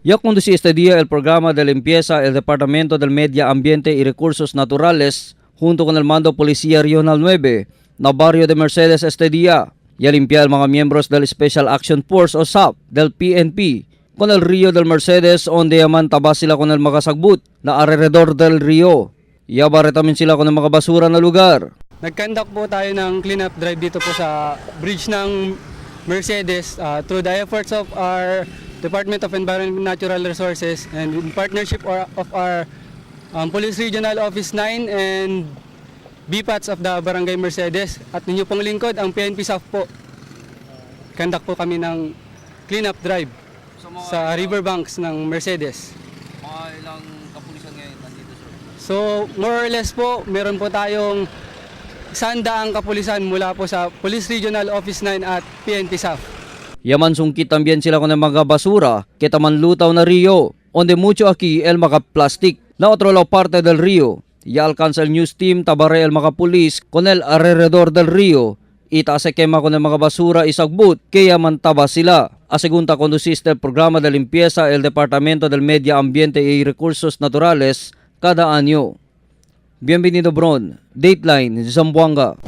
Ya conducí este día el programa de limpieza el Departamento del Medio Ambiente y Recursos Naturales junto con el Mando Policía Regional 9 na barrio de Mercedes este día. Ya limpia el mga miembros del Special Action Force o SAP del PNP con el río del Mercedes onde yaman taba sila con el mga sagbut na alrededor del río. Ya bare tamin sila con el mga basura na lugar. Nag-conduct po tayo ng cleanup drive dito po sa bridge ng Mercedes through the efforts of our Department of Environment and Natural Resources and in partnership of our Police Regional Office 9 and BPATS of the Barangay Mercedes at ninyo pong lingkod, ang PNP SAF po. Conduct po kami ng cleanup drive sa riverbanks ng Mercedes. Mga ilang kapulisan ngayon nandito, sir? So, more or less po, meron po tayong 100 kapulisan mula po sa Police Regional Office 9 at PNP SAF. Yaman sungkit también sila con el mga basura que taman lutaw na río, donde mucho aquí el mga plastic. La otro lado parte del río, ya alcanza el news team tabare el mga pulis con el alrededor del río. Ita se quema con el mga basura y sagbut que yaman taba sila. A segunda conduciste el programa de limpieza el Departamento del Medio Ambiente y Recursos Naturales cada año. Bienvenido Bron, Dateline, Zamboanga.